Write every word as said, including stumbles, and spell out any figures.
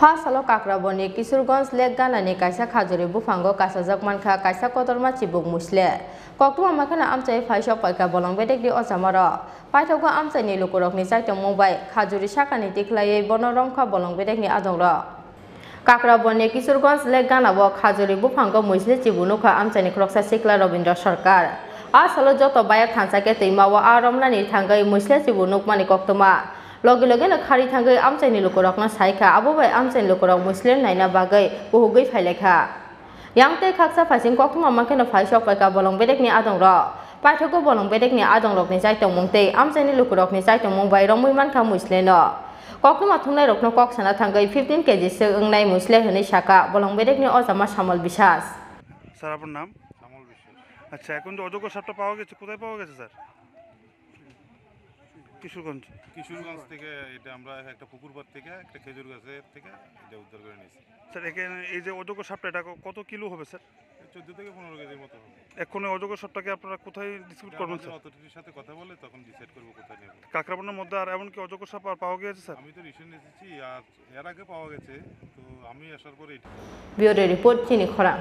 A salo Kakraboni Kishorganj Lake ganani kaisa khajuri buphango kasajak mankha kaisa kotorma chibuk muisle. Koktwma makheno amchai phaisok paikha bolong bedekni o jamarok. Paithago amchaini lukurokni chaitongmung bai khajuri sakani tikhlaiwi bono romkha bolong bedekni adongrok. Kakraboni Kishorganj Lake ganao khajuri buphango muisle chibu nukha amchaini khoroksa sikla Robindra Sarkar. A salo joto bayar thansa khe twimao a romnani thangwi muisle chibu nukmani koktwma. Logi logino khari thangwi amchaini lukurokno saikha, abo bai amchaini lukurok muisle naina bagwi kuhugwi phailaikha. Yang tei khaksa phaising koktwma makheno phaisok paikha bolong bedekni adongrok. Paithago bolong bedekni adongrokni chaitongmung tei amchaini lukurokni chaitongmung bai romwi mankha muisleno. Koktwma thumnairokno kok sana thangwi fifteen K G swk wngnai muisle hwnwi sakha bolong bedekni ojama Samol Biswas. Sir, আপনার নাম? শ্যামল বিশ্বাস। আচ্ছা, এখন যে অযোগ্য সাপটা পাওয়া গেছে, কোথায় পাওয়া গেছে স্যার? কিশোরগঞ্জ। কিশোরগঞ্জ থেকে এটা আমরা একটা পুকুর পাড় থেকে একটা খেজুর গাছের থেকে এটা উদ্ধার করে নিয়েছি। স্যার, এখানে এই যে অযোগ্য সাপটা, এটা ক-, কত কিলো হবে স্যার? এই চোদ্দ থেকে পনেরো কেজির মতো হবে। এখন ওই অজগর সাপটাকে আপনারা কোথায় ডিস্ট্রিবিউট এটা করবেন আমাদের স্যার? অথরিটির সাথে কথা বলে তখন ডিসাইড করবো কোথায় নেব। কাকরাবনের মধ্যে আর এমন কি অজগর সাপ আর পাওয়া গিয়েছে স্যার? আমি তো রিসেন্ট এসেছি, আর এর আগে পাওয়া গেছে, তো আমি আসার পরে এটা ব্যুরো রিপোর্ট, চিনি খরা।